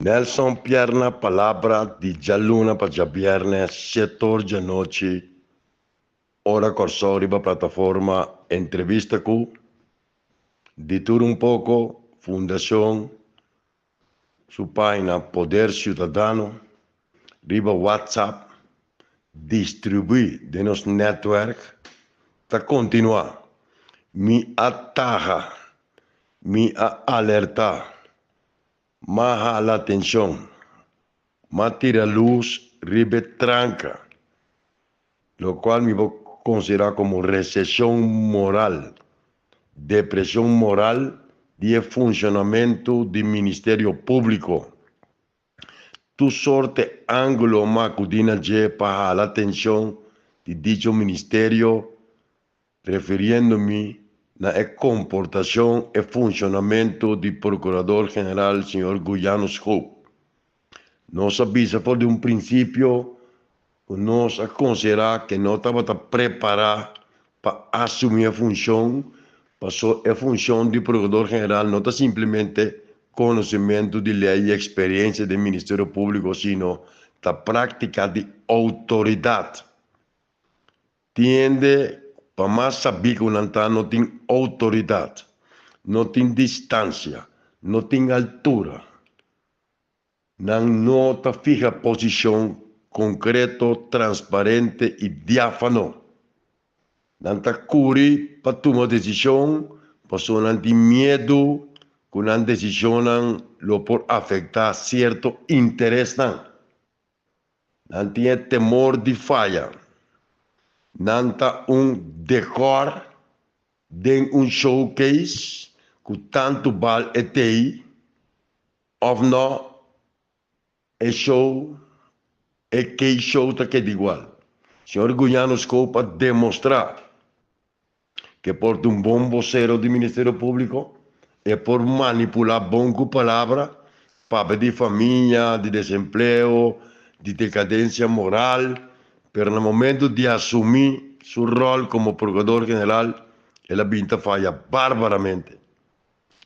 Nelson Pierna palabra di djaluna pa djabièrnè setor djanochi ora Kòrsou riba plataforma Entrevista ku Di Tur Un Poko Fundashon su página Poder Ciudadano riba WhatsApp distribuí den nos nètwèrk ta kontinuá. Mi a taha, mi a alertá. M'a hala atencion, m'a tira luz riba e tranca, locual mi por considera como recesion moral, depresion moral di e funcionamento di Ministerio Publico. Tur sorte angulo m'a acudi na dje pa hala atencion di dicho ministerio Refiriendo mi na e komportashon e funshonamentu di Prokurador General señor Guyano Schoop. Nos a bisa for di un prinsipio ku nos a konsiderá ke no tabata prepará pa asumí e funshon, paso e funshon di Prokurador General no ta simplemente konosementu di lei i eksperensia den Ministerio Públiko sino ta práktika di outoridat. Tin hende pa mas sabí ku nan ta no tin outoridat, no tin distansia, no tin altura. Nan no ta fiha posishon konkreto, transparente i diáfano. Nan ta kuri pa tuma desishon pasobra nan tin miedu ku nan desishonnan lo por afektá sierto interesnan. Nan tin e temor di faya. Nan ta un decor den un showcase cu tantu bal e tei of no e show e case show ta keda igual. Señor Guñano Scope a demostra ke por ta un bon bosero di Ministerio Públiko, e por manipulá bon ku palabra, papia di famia, di desempleo, di dekadensia moral, pero na momento di asumí su ròl komo Prokurador General, el a bin ta faya bárbaramente.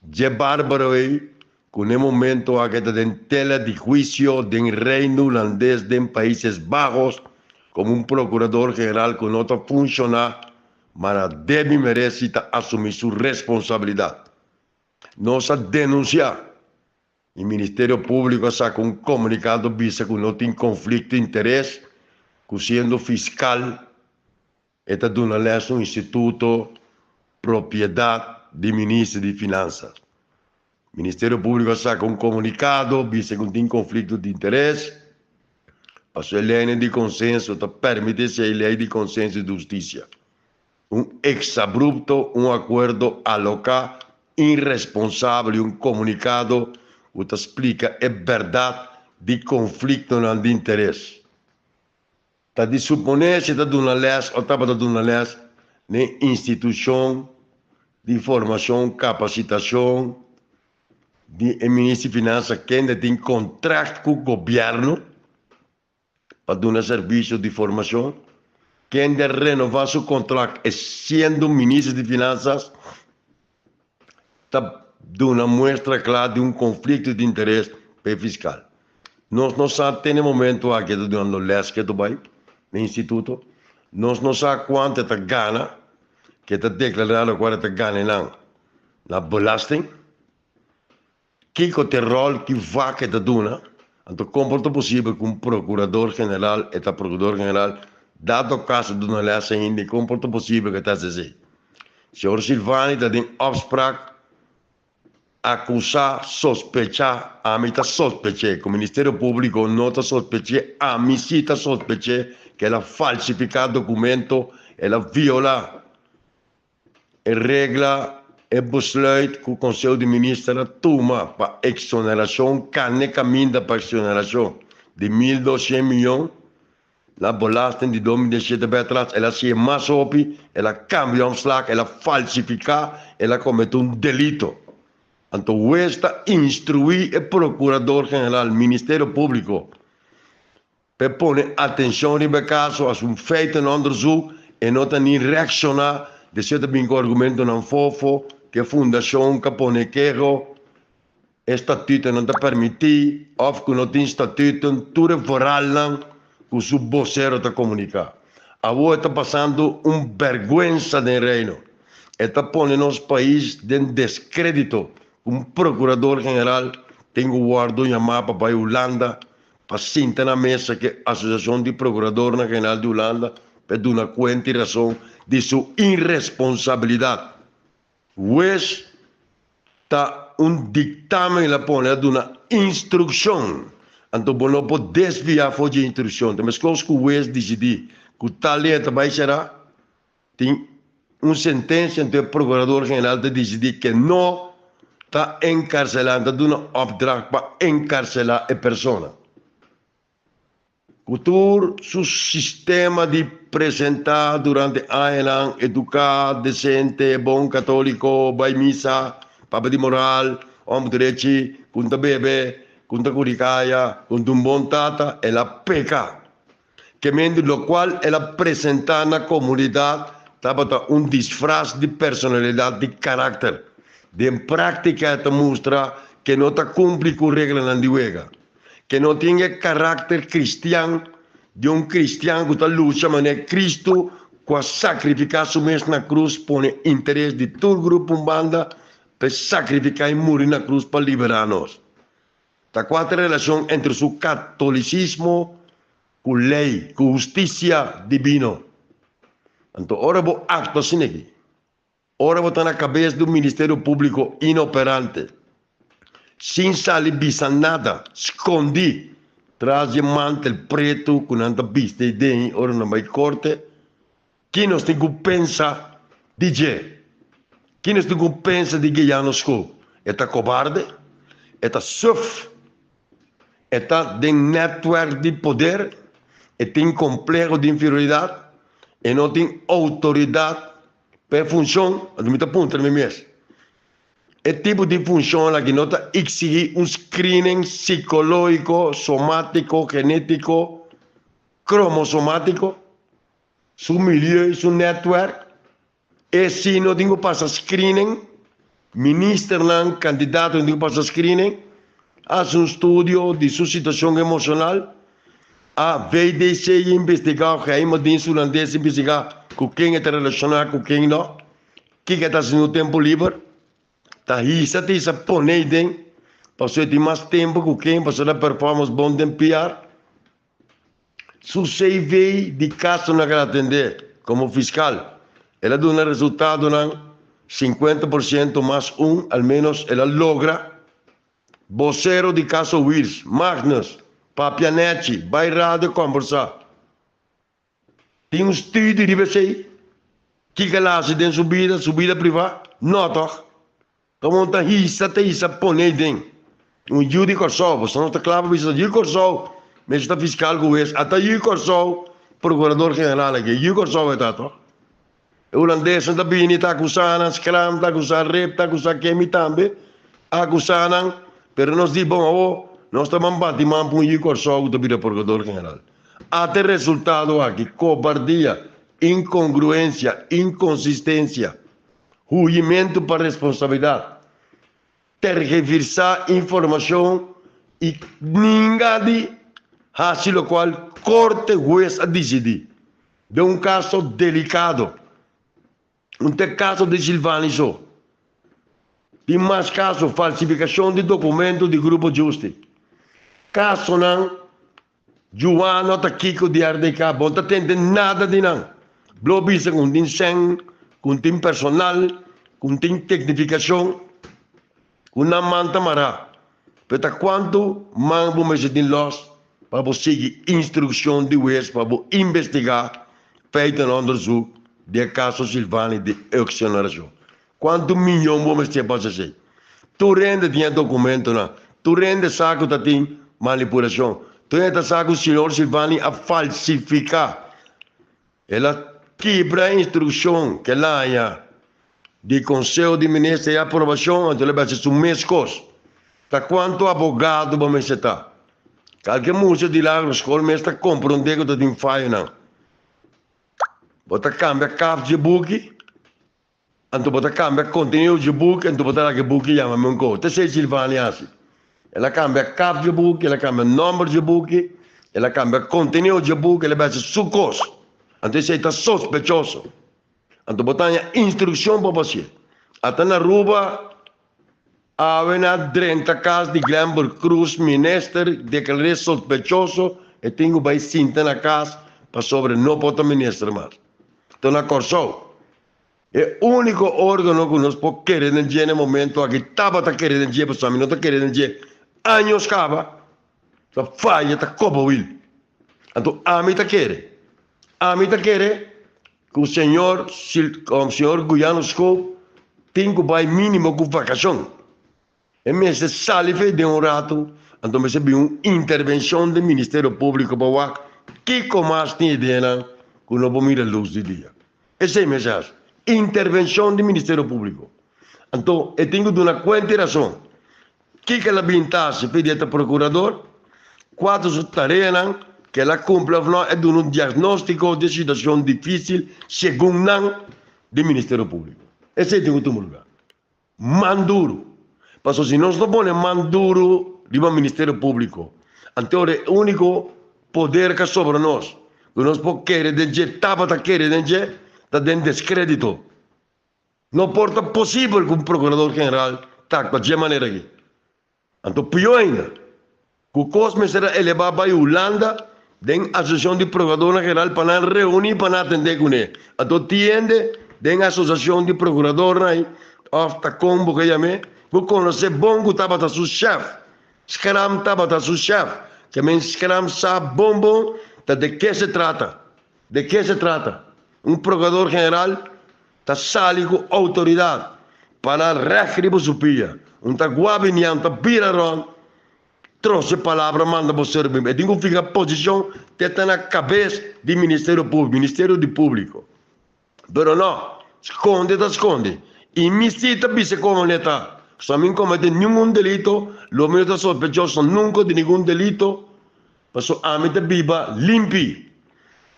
Dje bárbaro ei, ku n'e momento aki ta den tela di huisio den Reino Hulandes den Países Bajos komo un Prokurador General ku no ta funshoná mana debi meresi ta asumí su responsabilidat. Nos a denunsiá i Ministerio Públiko a saka un komunikado bisa ku no tin konflikto interes ku siendo fiskal E ta duna les un instituto propiedat di Minister di Finansa. Ministerio Públiko a saka un komunikado bisa ku tin konflikto di interes, pasobra e leinan di konsenso ta permití esei lei di konsenso di hustisia. Un eksabrupto, un akuerdo aloká, iresponsabel i un komunikado ku ta splika e bèrdat di konfliktonan di interes. Ta di suponé si ta duna lès o tabata duna lès den institushon di formashon, kapasitashon di e Minister di Finansa kende tin kontrakt ku gobièrnu pa duna servisio di formashon, kende a renová su kontrakt e siendo Minister di Finansas ta duna muestra kla di un konflikto di interes pa e fiskal. Nos no sa te na e momento aki e ta dunando les ke ta bai na instituto. Nos no sa kuantu e ta gana, ke ta deklará lokual e ta gana einan na belasting. Kiko ta e ròl, ki vak e ta duna. Anto kon por ta posibel ku un prokurador general e ta prokurador general dado kaso duna les ainda i kon por ta posibel ku e ta hasi esei? Señor Silvani ta den opspraak akusá, sospechá, ami ta sospech'é, ku Ministerio Públiko no ta sospech'é, ami sí ta sospech'é ku el a falsifiká dokumento, el a violá e regla, e besluit ku Konseho di Minister a tuma pa eksonerashon, kane kaminda pa eksonerashon di 1200 mion. Na belasting di 2017 bai atras el a siña mas hopi, el a cambia omslag, el a falsifica, el a comete un delito. Anto hues ta instrui e Procurador General, Ministerio Publico, p'e pone atencion riba e caso, haci un feitenonderzoek, e no ta ni reacciona, despues ta bin cu argumentonan fofo, cu e fundacion ca pone keho. E statutonan ta permití òf ku no tin statuto tur e voralnan ku su bosero ta komuniká. Awor e ta pasando un bèrgwensa den Reino. E ta pone nos pais den deskrédito ku un prokurador general tin ku wòrdu yamá pa bai Hulanda pa sinta na mesa ku e Asosiashon di Prokuradornan General di Hulanda pa e duna kuenta i rason di su iresponsabilidat. Hues ta un dictamen el a pone, el a duna instruccion. Anto bo no por desvia for dje instruccion. Ta mescos cu hues dicidi cu tal dia ta bay cera, tin un sentencia, anto e procurador general ta dicidi ke no ta encarcela, ta duna opdracht pa encarcela e persona. Ku tur su sistema di presentá durante añanan eduká, desente, bon katóliko, bai misa, papia di moral, hòmber drechi, ku no ta bebe, ku no ta kuri kaya, ku no ta un bon tata, el a peka. Kementu lokual el a presentá na komunidat tabata un disfras di personalidat di karakter. Den práktika e ta mustra ke no ta kumpli ku reglanan di wega. Ke no tin e karakter kristian di un kristian ku ta lucha manera Kristu ku a sakrifiká su mes na krus pone interes di tur grupo un banda pa e sakrifiká i muri na krus pa liberá nos. Ta kua ta e relashon entre su katolisismo ku lei, ku hustisia dibino? Anto ora bo aktua asina aki, Ora bo ta na kabes di un ministerio públiko inoperante, sin sali bisa nada, skondí tras di e mantel pretu ku nan ta bisti ei den ora nan bai korte, ki nos tin ku pensa di dje? Ki nos tin ku pensa di Guiano Schoop? E ta kobarde? E ta suf? E ta den nètwèrk di poder? E tin kompleho di inferioridat? E no tin outoridat Pa e funshon, anto mi ta puntra mi mes, e tipo di funshon aki no ta eksigí un screening sikológiko, somátiko, genétiko, kromosomátiko? Su milieu i su nètwèrk? E si no tin ku pasa screening, ministernan, kandidatonan tin ku pasa screening, hasi un studio di su situashon emoshonal, A VDC investigá of Geheime Dienst Hulandes investigá ku ken e ta relashoná ku ken no? Kiko e ta hasi na su tempu liber? Ta hisa ta hisa pone ei den pasobra e tin mas tempu ku ken pasobra e ta performance bon den PR. Su CV di kasonan ku el a atendé komo fiskal el a duna resultadonan 50% mas un al menos el a logra. Bosero di Caso Wiels, Magnus, papia nechi, bai radio kombersá. Tin un studio riba esei? Kiko el a hasi den su bida, su bida privá? No tòg. Komo ta hisa ta hisa pone ei den. Un yu di Kòrsou, boso no ta kla pa bisa yu di Kòrsou mester ta fiskal ku hues. Ata yu di Kòrsou prokurador general aki, yu di Kòrsou e ta tòg. E hulandesnan ta bini ta akusá nan, Schram ta akusá, Rip ta akusá, Kemi tambe a akusá nan, pero nos di bon awor nos ta ban bati man pa un yu Kòrsou ku ta bira prokurador general. Ata e resultado aki, kobardia, inkongruensia, inkonsistensia, huyimentu pa responsabilidat, tergiversá informashon i ninga di hasi lokual korte hues a disidí. Den un kaso delikado, un ta e kaso di Silvani so. Tin mas kaso, falsifikashon di dokumento di Grupo Justi. Kasonan Juano ta kiko di RDK, bo no ta tende nada di nan. Blo bisa ku tin sèn, ku tin personal, ku tin teknifikashon, ku nan man ta mará. Pero ta kuantu man bo mester tin lòs pa bo sigui instrukshon di hues pa bo investigá feitenonderzoek di e kaso Silvani di exonerashon? Kuantu miyon bo mester pa hasi esei? Tur hende tin e dokumentonan. Tur hende sa ku ta tin manipulashon. Tur hende ta sa ku señor Silvani a falsifiká. El a kibra e instrukshon ku el a haña di Konseho di Minister i aprobashon, anto el a bai hasi su mes kos. Ta kuantu abogado bo mester ta? Kalke mucha di lagro skol mes ta komprondé ku ta tin fayonan. Bo ta kambia kaf dje buki? Anto bo ta kambia kontenido dje buki, anto bo ta laga e buki yama mi un ko. Ta esei Silvani hasi. El a kambia kap dje buki, el a kambia nòmber dje buki, el a kambia kontenido dje buki, el a bai hasi su kos. Anto esei ta sospechoso. Anto bo ta haña instrukshon pa bo hasié. Ata na Aruba awe na drenta kas di Glenbert Croes, minister, deklar'é sospechoso, e tin ku bai sinta na kas pasobra e no por ta minister mas. Anto na Kòrsou. E úniko órgano ku nos por kere den dje na e momento aki tabata kere den dje, pasobra mi no ta kere den dje años kaba, ta faya, ta koba wil. Anto ami ta kere, ami ta kere ku señor señor Guyano Schoop tin ku bai mínimo ku vakashon. E mester sali fe den un ratu, anto mester bin un intervencion den Ministerio Publico pa wak kico mas tin ideanan cu no por mira luz di dia. Esey mester haci, intervencion di Ministerio Publico. Anto e tin cu duna cuenta y razon kico el a bin ta haci p'e dia ta procurador, cua ta su tareanan, cu el a cumpli of no, e duna un diagnostico di e situacion dificil segun nan di Ministerio Publico. Esey tin cu tuma lugar. Man duru. Pasobra si nos no pone man duru riba Ministerio Públiko, anto ora e úniko poder ka sobra nos, ku nos por kere den dje, tabata kere den dje, ta den deskrédito. No por ta posibel ku un Prokurador General ta aktua dje manera aki. Anto pió ainda, ku kos mester a elebá bai Hulanda den Asosiashon di Prokuradornan General pa nan reuní pa nan atendé kuné. Anto tiende den Asosiashon di Prokuradornan ei, òf ta kon bo ke yam'é, ku konosé bon ku tabata su shèf. Schram tabata su shèf. Ke men Schram sa bon bon ta de ke se trata. De ke se trata? Un Prokurador General ta sali ku outoridat pa nan règt riba su pia. Un ta guabinia, un ta bira rònt, trose palabra manda bo sirbi. E tin ku fiha posishon te ta na kabes di Ministerio Públiko, Ministerio di Públiko. Pero no, skonde ta skonde. I mi si ta bisa komo ne ta. So mi komete ningun delito, lo mi no ta sospechoso nunka di ningun delito, pasobra ami ta biba limpi.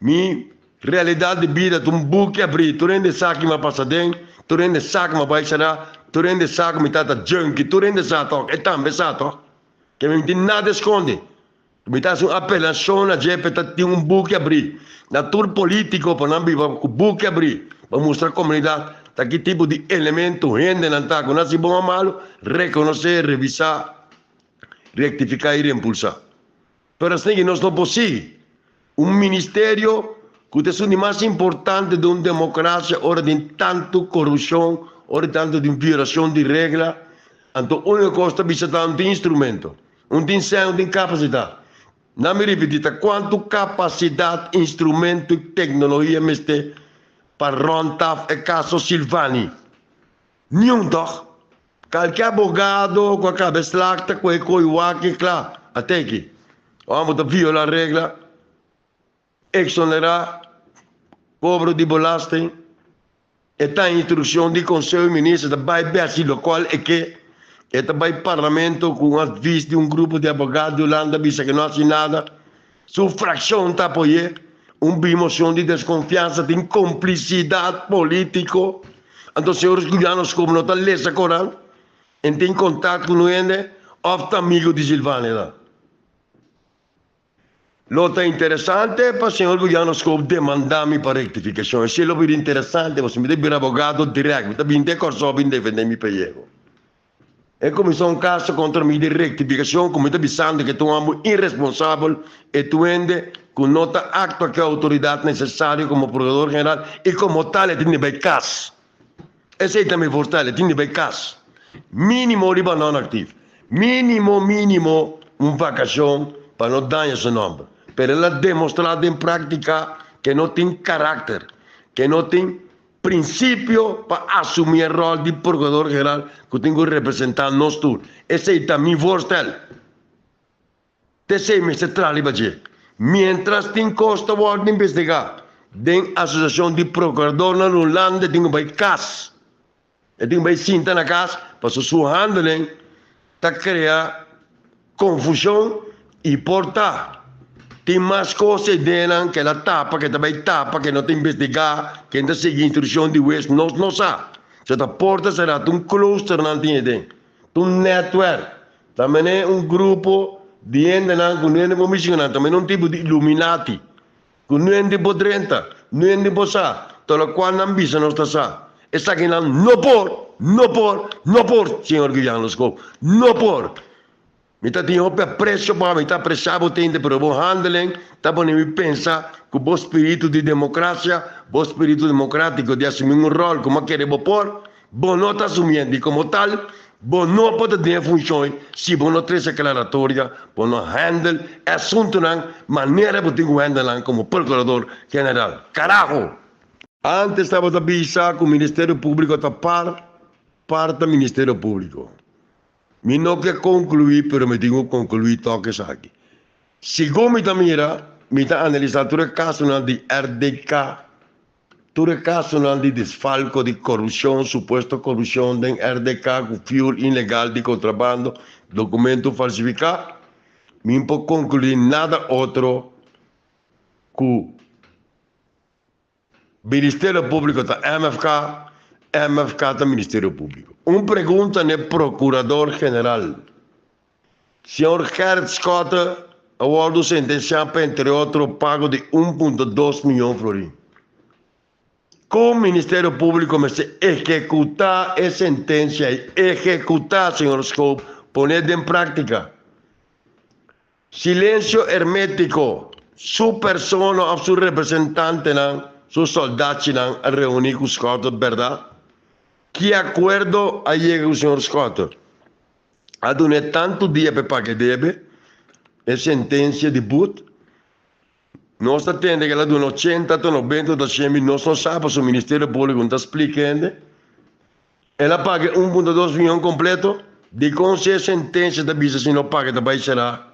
Mi realidat di bida ta un buki abrí, tur hende sa ki mi a pasa den, tur hende sa ku mi a bai será, tur hende sa ku mi tata junkie, tur hende sa tòg, e tambe sa tòg. Ke mi no tin nada eskonde. Mi ta hasi un apelashon na dje pa e ta tin un buki abrí, na tur polítiko pa nan biba ku buki abrí, pa mustra komunidat ta ki tipo di elemento hendenan ta ku nan hasi bon o malu, rekonosé, revisá, rektifiká i reimpulsá. Pero asina nos no por sigui un ministerio ku ta esun di mas importante den un demokrasia ora tin tantu korupshon, ora tin tantu di violashon di regla. Anto úniko kos ta bisa ta un tin instrumento, un tin sèn, un tin kapasidat. Na mi ripití ta kuantu kapasidat, instrumento i teknologia mester pa rònt af e kaso Silvani? Niun tòg. Kalke abogado ku a kaba e slag ta kohe koi wak i kla. At'e aki. Ora bo ta viola regla, eksonerá kobro di belasting, e ta instrukshon di Konseho di Minister ta bai bèsi lokual e ke. E ta bai Parlamento ku un advis di un grupo di abogado di Hulanda bisa ke no hasi nada. Su frakshon ta apoy'é. Un bin mocion di desconfiansa tin complicidad politico. Anto señor Juliano Schoop no ta lesa corant en tin contact cu un hende of ta amigo di Silvania ta. Lo ta interesante pa señor Juliano Schoop demanda mi pa rectificacion. Esey lo bira interesante pasobra mi ta bira abogado direct. Mi ta bin te Corsou bin defende mi pellejo. E kuminsá un kaso kontra mi di rektifikashon ku mi ta bisando ku e ta un hòmber iresponsabel, e ta un hende ku no ta aktua ku e outoridat nesesario komo prokurador general i komo tal e tin di bai kas. Esei ta mi voorstel, e tin di bai kas. Mínimo riba non-aktief. Mínimo, mínimo un vakashon pa no daña su nòmber. Pero el a demostrá den práktika ku e no tin karakter, ku e no tin Prinsipio pa asumí e ròl di Prokurador General ku tin ku representá nos tur. Esei ta mi voorstel. T'esei mester traha riba dje. Miéntras tin kos ta wòrdu investigá den Asosiashon di Prokuradornan Hulanda tin ku bai kas. E tin ku bai sinta na kas pasobra su handeling ta krea konfushon i por ta tin mas kos eidenan ku el a tapa, ku e ta bai tapa, ku e no ta investigá, ku e no ta sigui instrukshon di hues, nos no sa. So ta porta será, ta un klooster nan tin aden. Ta un netwerk. Ta mene un grupo di hendenan ku no hende por mishi ku nan. Ta mene un tipo di Illuminati ku no hende por drenta, no hende por sa, ta lokual nan bisa nos ta sa. Esakinan no por, no por, no por, señor Guiliano Schoof. No por! Mi ta tin hopi aprecio pa bo, mi ta aprecia bo tente, pero bo handeling ta pone mi pensa cu bo spiritu di democracia, bo spiritu democratico di asumi un rol como a kere bo por, bo no ta asumiendo y como tal bo no por ta den e funcion ey si bo no trece aclaratoria, bo no handle e asuntonan manera bo tin cu handle nan como Procurador General. Carajo! Antes tabata bisa cu Ministerio Publico ta par, par ta Ministerio Publico. Mi no ke konkluí, pero mi tin ku konkluí tòg esaki. Segun mi ta mira, mi ta analisá tur e kasonan di RDK, tur e kasonan di desfalko, di korupshon, supuesto korupshon den RDK ku fuel ilegal di kontrabando, dokumento falsifiká, mi no por konkluí nada otro ku Ministerio Públiko ta MFK, MFK ta Ministerio Públiko. Un pregunta n'e Prokurador General. Señor Gerrit Schotte a wòrdu sentensiá pa entre otro pago di un punto dos miyon florin. Kon Ministerio Públiko mester ehekutá e sentensia ei? Ehekutá, señor Schoop, pon'é den práktika. Silensio hermétiko, Su persona òf su representantenan, su sòldachinan a reuní ku Schotte, bèrdat? Ki akuerdo a yega ku señor Schotte? A dun'é tantu dia pa e paga e debe, e sentensia di but? Nos ta tende ku el a duna ochenta ta nobenta ta shen mil, nos no sa pasobra Ministerio Públiko no ta splika hende. El a paga e un punto dos miyon kompleto? Dikon si e sentensia ta bisa si no paga ta bai será?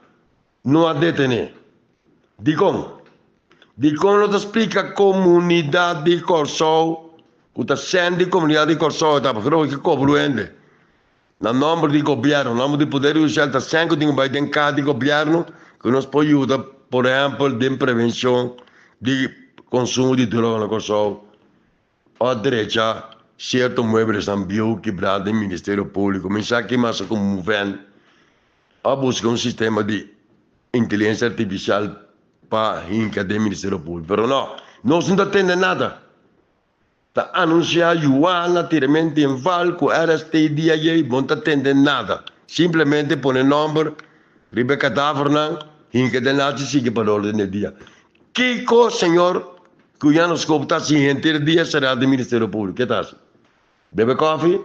No a detené. Dikon? Dikon no ta splika komunidat di Kòrsou ku ta sèn di komunidat di Kòrsou ta groot ki kobru hende na nòmber di gobièrnu, nòmber di poder hudisial ta sèn ku tin ku bai den kas di gobièrnu ku nos por yuda por ehèmpel den prevenshon di konsumo di droga na Kòrsou. A drecha sierto mueblesnan bieu kibrá den Ministerio Públiko. Mi sa ki mas ku Muven a buska un sistema di inteligensia artifisial pa hinka den Ministerio Públiko. Pero no, nos no ta tende nada. Ta anunsiá yuana, tiramentu di inval ku RST dia ayey, bo no ta tende nada. Simplemente pone nòmber riba e kadavernan, hinka den lachi sigui pa orden di dia. Kiko señor ku ya nos kob ta hasi henter dia será den Ministerio Públiko? Ke ta hasi? Bebe kòfi?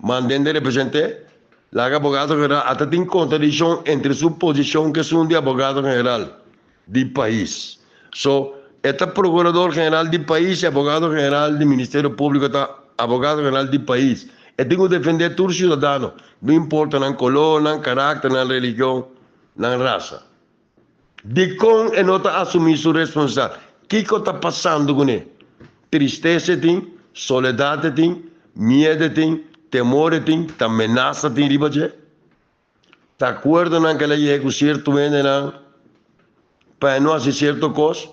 Manda hende represent'é? Laga abogado general ata tin kontradikshon entre su posishon ku esun di abogado general di pais. So, e ta prokurador general di pais i abogado general di Ministerio Públiko ta abogado general di pais. E tin ku defendé tur siudadano, no importa nan koló, nan karakter, nan religion, nan rasa. Dikon e no ta asumí su responsabilidat? Kiko ta pasando kuné? Tristesa e tin, soledat e tin, miedu e tin, temor e tin, ta menasa tin riba dje? Ta akuerdonan ku el a yega ku sierto hendenan pa e no hasi sierto kos?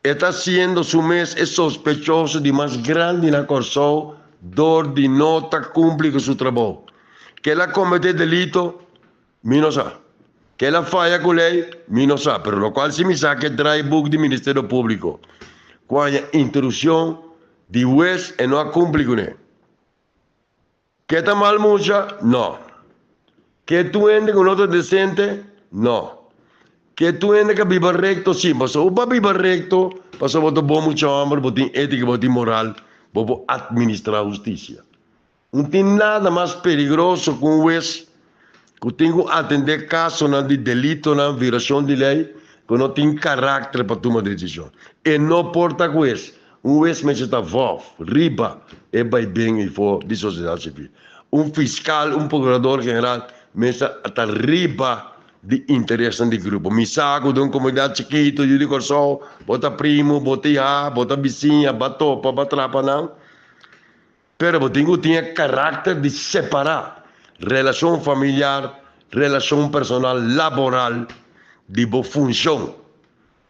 E ta siendo su mes e sospechoso di mas grandi na Kòrsou dor di no ta kumpli ku su trabou. Ku el a kometé delito? Mi no sa. Ke el a faya ku lei? Mi no sa. Pero lokual si mi sa ke draaiboek di Ministerio Públiko ku haña instrukshon di hues e no a kumpli kuné. Ke ta mal mucha? No. Ke tur hende ku no ta desente? No. Ke tur hende ka biba rekto? Si. Pasobra bo pa biba rekto, pasobra bo ta bon mucha hòmber, bo tin étika, bo tin moral, bo por atministrá hustisia. No tin nada mas peligroso ku un hues ku tin ku atendé kasonan di delitonan, violashon di lei, ku no tin karakter pa tuma desishon. E no por ta hues. Un hues mester ta vòf, riba e baiben ifo di sosiedat sivil. Un fiskal, un prokurador general mester ta riba di interesnan di grupo. Mi sa ku den un komunidat chikitu, yu di Kòrsou, bo ta primu, bo ta iha, bo ta bisiña, bo a topa, bo a trapa nan. Pero bo tin ku tin e karakter di separá relashon familiar, relashon personal, laboral di bo funshon.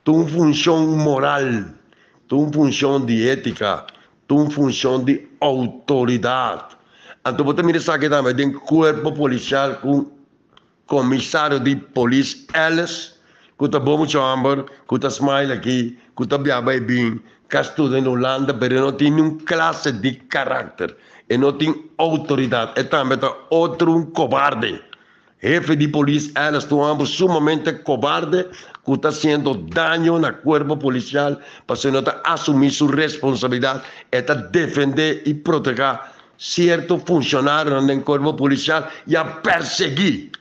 Ta un funshon moral, ta un funshon di étika, Ta un funshon di outoridat. Anto bo ta mira esaki tambe den kuerpo polisial ku komisario di polis Ellis ku ta bon mucha hòmber ku ta smile aki ku ta bia bai bin ka studia na Hulanda pero e no tin niun klase di karakter e no tin outoridat e tambe ta otro un kobarde. Hefe di polis Ellis ta un hòmber sumamente kobarde ku ta hasiendo daño na kuerpo polisial pasobra e no ta asumí su responsabilidat, e ta defendé i protegá sierto funshonarionan den kuerpo polisial i a persiguí,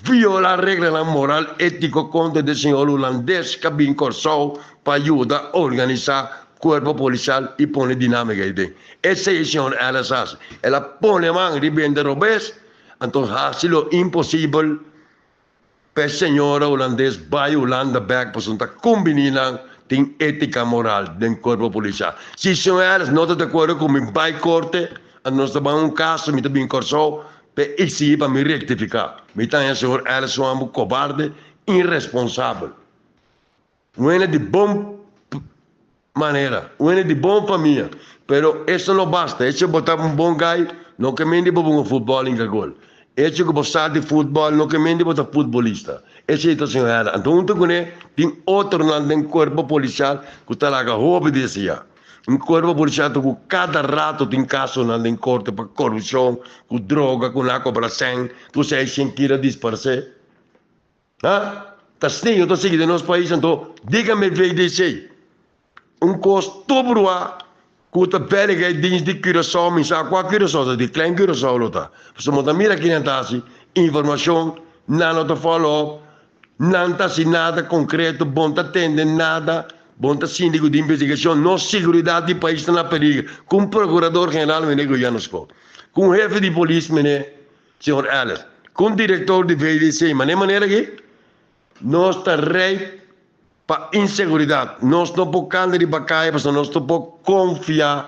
violá reglanan moral étiko kontra di e señor hulandes ku a bin Kòrsou pa yuda organisá kuerpo polisial i pone dinámika ei den. Esei e señor Ellis hasi. El a pone man riba hende robes. Anto hasi lo imposibel pa e señora hulandes bai Hulanda bek pasobra ta kumbiní nan tin étika moral den kuerpo polisial. Si señor Harris no ta di akuerdo ku mi bai korte, anto nos ta ban un kaso, mi ta bin Kòrsou pa e eksigí pa mi rektifiká. Mi ta haña señor Harris un ambu kobarde, iresponsabel. Un hende di bon manera, un hende di bon famia, pero eso no basta. Hecho bo ta un bon guy no ke mende bo bunga futbol hinka gol. Hecho ku bo sa di futbol no ke mende bo ta futbolista. Esei ta señor Herda. Anto hunto kuné tin otronan den kuerpo polisial ku ta laga hopi deseá. Un kuerpo polisial ta ku kada rato tin kasonan den korte pa korupshon, ku droga, ku nan a kobra sèn, ku seishen kilo a disparsé. Ha? Ta sneño ta sigui den nos pais anto dígame VDC un kos tur bruá ku ta bèlga e dins di Curaçao mi sa kua Curaçao ta di klein Curaçao lo ta pasobra bo ta mira kinan ta hasi informashon nan no ta follow up nan ta hasi nada konkreto bo no ta tende nada bo no ta sinti ku di investigashon nos seguridat di pais ta na peligro ku un prokurador general mene Guiliano Scott ku un hefe di polis mene Señor Ellis, ku un direktor di VDC, ma n'e manera aki nos ta rei pa inseguridat. Nos no por kanda riba kaya pasobra nos no por konfia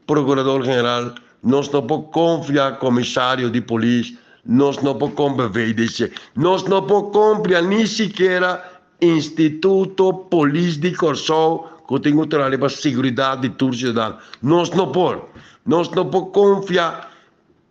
Prokurador General, nos no por konfia Komisario di Polis, nos no por konfia VDC, nos no por konfia ni sikiera Instituto Polis di Kòrsou ku tin ku traha riba seguridat di tur siudadano. Nos no por. Nos no por konfia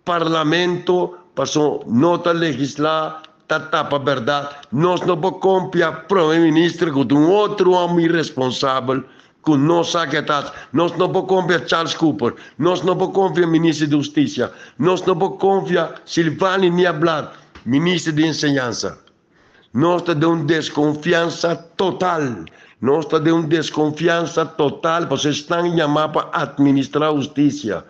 Parlamento paso no ta legislá, ta tapa bèrdat. Nos no por konfia Prome Minister ku ta un otro hòmber iresponsabel ku no sa ke ta hasi. Nos no por konfia Charles Cooper. Nos no por konfia Minister di Hustisia. Nos no por konfia Silvani Niablat, Minister di Enseñansa. Nos ta den un deskonfiansa total. Nos ta den un deskonfiansa total pasobra esnan yamá pa atministrá hustisia,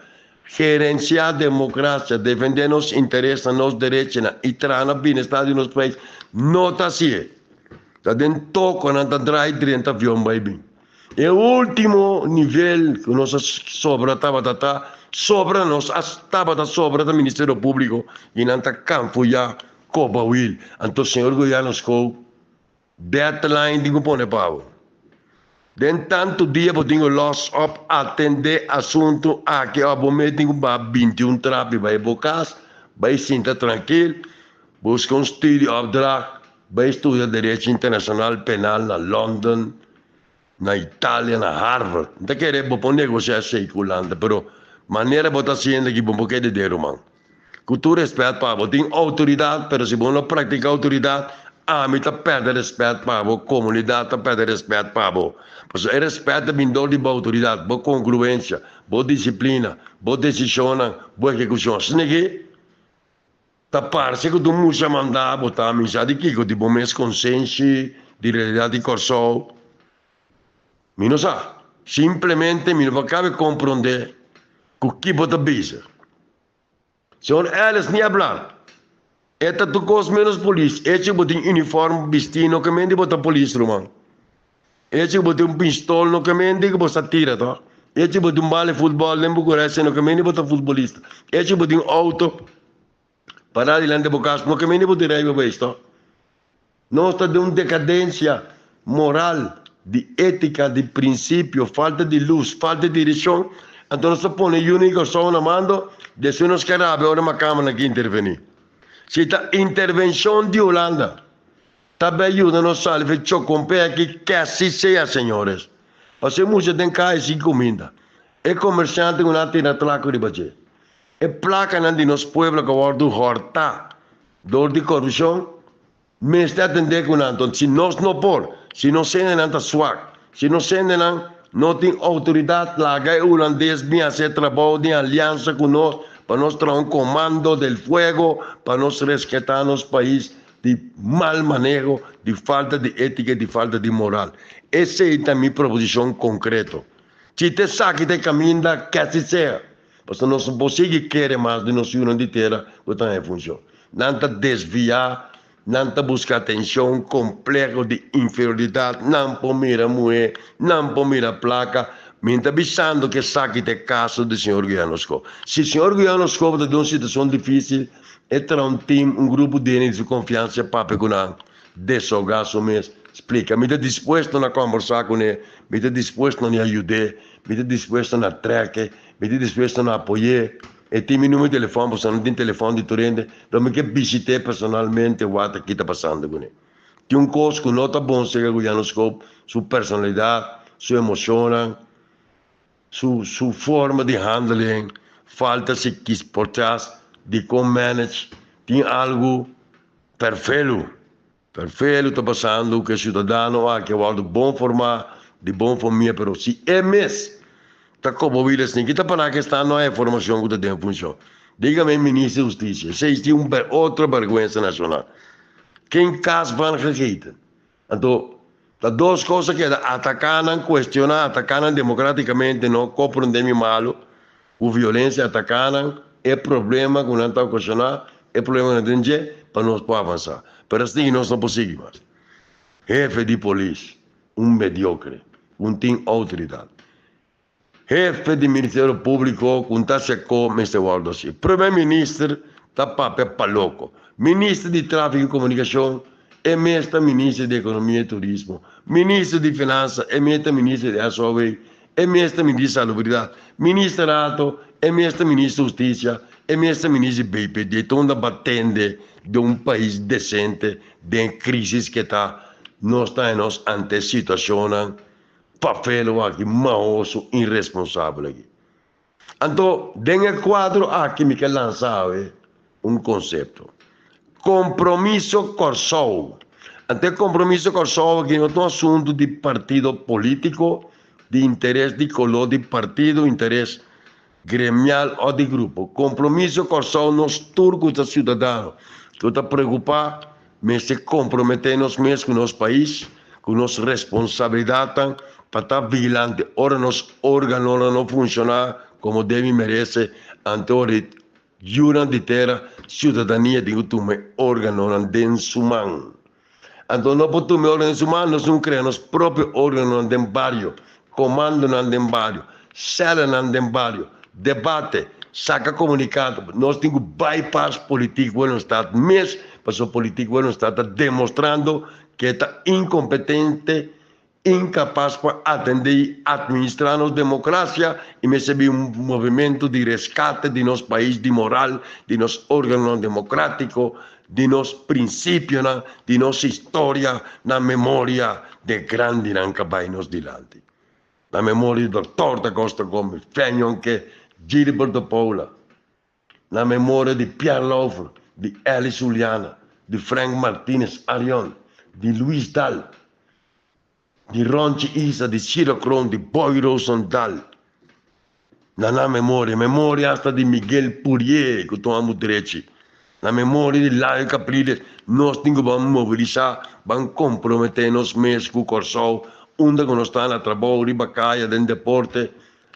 gerensiá demokrasia, defendé nos interesnan, nos derechinan i traha na bienestar di nos pais no ta hasié. Ta den toko nan ta drai drenta avion bai bin. E último nivel ku nos a sobra tabata ta sobra nos a tabata sobra ta Ministerio Públiko i nan ta kanfuyá Koba wil. Anto señor Goyano skou deadline tin ku pone pa bo. Den tantu dia bo tin ku los op atende asuntu aki of bo mes tin ku baha 21 trapi bai bo kas, bai sinta trankil, buska un studie opdracht, bai studia derecho internacional penal na London, na Italia, na Harvard. Mi ta kere bo por negocia esey cu Hulanda, pero manera bo ta haciendo aki bo por keda den ruman. Cu tur respet pa bo, tin autoridad, pero si bo no practica autoridad, ami ta perde respet pa bo, comunidad ta perde respet pa bo. Pasobra e respet ta bin dor di bo autoridad, bo congruencia, bo disciplina, bo decisionnan, bo ehecucion. Asina ki Ta parse ku tur mucha manda bo ta misa di kiko di bo mes konsenshi di realidat di Kòrsou? Mi no sa. Simplemente mi no por kabe komprondé ku ki bo ta bisa. Señor Ellis ni habla. E ta tur kos menos polis. Echi ku bo tin uniform bistí no ke mende bo ta polis ruman. Echi ku bo tin un pistol no ke mende ku bo sa tira to. Echi ku bo tin un bal di futbòl den bo kurese no ke mende bo ta futbolista. Echi ku bo tin outo pará dilanti bo kas no ke mende bo tin rijbewijs to. Nos ta den un dekadensia moral, di étika, di prinsipio, falta di lus, falta di direkshon. Anto nos ta pone yu Kòrsou na mando, despues nos ke rabia ora makamanan ke intervení. Si ta intervenshon di Hulanda. Ta bay yuda nos sali fe chocompé aki ke asi sea señores. Pasobra e mucha den kaya sin cuminda. E komersiante ku nan a tira traku riba dje. E plakanan di nos pueblo ku a wòrdu hòrtá dor di korupshon, mester atendé ku nan. Anto si nos no por, si nos hendenan ta swak, si nos hendenan no tin outoridat, laga e hulandes bin hasi e trabou den aliansa ku nos pa nos traha un komando del fuego pa nos resketá nos pais di mal maneho, di falta di étika i di falta di moral. Esei ta mi proposishon konkreto. Si ta esaki ta e kaminda, kèsi sea. Pasobra nos no por sigui kere mas di nos yunan di tera ku ta haña funshon. Nan ta desviá, nan ta buska atenshon, kompleho di inferioridat, nan por mira muhé, nan por mira plaka. Mi ta bisando ku esaki ta e kaso di señor Guiano Schop. Si señor Guiano Schop ta den un situashon difísil, e traha un tim, un grupo di hende di su konfiansa papia ku nan, desahogá su mes, splika. Mi ta dispuesto na kòmbersá kuné, mi ta dispuesto na yud'é, mi ta dispuesto na trèk'e, mi ta dispuesto na apoy'é. E tin mi numero di telefòn, pasobra no tin telefòn di tur hende, pero mi ke bishit'é personalmente wak ta ki ta pasando kuné. Tin un kos ku no ta bon serka ku Jano Schoop, su personalidat, su emoshonnan, Su su forma di handeling falta si kis por tras di kon manage tin algu perfelu perfelu ta pasando ku e siudadano aki a wòrdu bon formá di bon famia pero si e mes ta koba wila esei kita para ke sta no a e formashon ku ta den funshon dígame minister di hustisia esei tin un otro bèrgwensa nashonal ken kas van gegeten. Anto, ta dos kos a keda, ataká nan, kuestioná, ataká nan demokratikamente, no komprondé mi malu ku violensia, ataká nan e problema ku nan ta okashoná, e problema ku nan tin dje, pa nos por avansá. Pero asina nos no por sigui mas. Hefe di polis, un mediokre, ku un tin outoridat. Hefe di Ministerio Públiko ku ta sekó mester wòrdu hasi. Prome Minister ta papia pa loko. Minister di Tráfiko i Komunikashon e mes ta Minister di Ekonomia i Turismo. Minister di Finansa e mes ta Minister di SOW e mes ta Minister di Salubridat. Minister Rato e mes ta Minister di Hustisia e mes ta Minister di BPD. Ta unda batende den un pais desente den e krísis ke ta nos ta e nos ante e situashonnan. Papelo aki mahoso irresponsabel aki. Anto den e kuadro aki mi ke lansa awe un konsepto. Kompromiso Kòrsou. Anto e kompromiso Kòrsou aki no ta un asuntu di partido polítiko, di interes di koló di partido, interes gremial òf di grupo. Kompromiso Kòrsou nos tur ku ta siudadano ku ta preokupá mester komprometé nos mes ku nos pais, ku nos responsabilidatnan pa ta vigilante ora nos órganonan no funshoná komo debe i merese, anto ora di yunan di tera siudadania tin ku tuma e órganonan den su man. Anto no por tuma e órgano den su man, nos tin ku krea nos propio órganonan den bario, komandonan den bario, sèlanan den bario, debate, saka komunikado. Nos tin ku bypass politiek Willemstad mes, pasobra politiek Willemstad ta demostrando ku e ta inkompetente, inkapas pa atendé i atministrá nos demokrasia i mester bin un movimentu di reskate di nos pais, di moral, di nos órganonan demokrátiko, di nos prinsipionan, di nos historia na memoria de grandinan ka bai nos dilanti. Na memoria di Dòktor Da Costa Gomez, Fenjonke, Gilbert de Paula, na memoria di Pierre Lauffer, di Elis Juliana, di Frank Martinez Arion, di Luis Daal, di Ronchi Isa, di Ciro Kroon, di Boy Rosendahl. Na nan memoria, memoria hasta di Miguel Pourier ku tuma mu drechi. Na memoria di Layo Capriles, nos tin ku ban mobilisá, ban komprometé nos mes ku Kòrsou, unda ku nos ta na trabou, riba kaya, den deporte,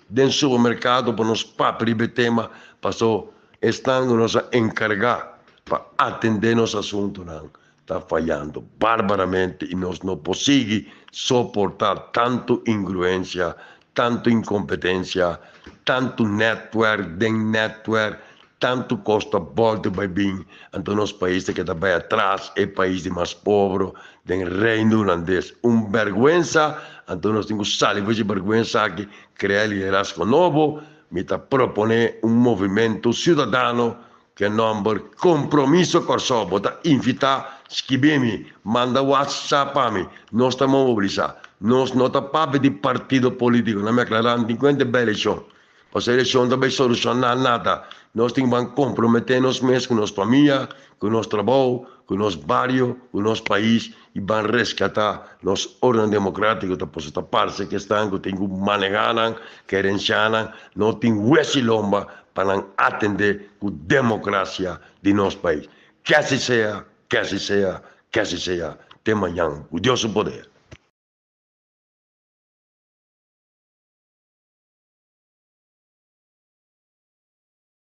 den supermerkado pa nos papia riba e tema, paso esnan ku nos a enkargá pa atendé nos asuntunan ta fayando barbaramente i nos no por sigui soportá tantu ingruensia, tantu inkompetensia, tantu nètwèrk den nètwèrk, tantu kos ta bòlta bai bin, anto nos pais ta keda bai atras, e pais di mas pobro den Reino Hulandes. Un bèrgwensa, anto nos tin ku sali for dje bèrgwensa aki, krea liderazgo nobo, mi ta proponé un movimentu siudadano Ke nòmber Kompromiso Kòrsou. Bo ta invitá, skibi mi, manda WhatsApp pa mi. Nos ta mobilisá. Nos no ta papia di partido polítiko. Na mi aklará, mi tin kuenta e bai elekshon. Pasobra elekshon ta bai solushoná nada. Nos tin ban komprometé nos mes ku nos famia, ku nos trabou, ku nos bario, ku nos pais i ban reskatá nos órden demokrátiko. Ta pasobra ta parse ku esnan ku tin ku manehá nan, kerenshá nan, no tin wes i lomba pa nan atendé ku demokrasia di nos pais. Ke asi sea, ke asi sea, ke asi sea. Te mañan ku Dios su poder.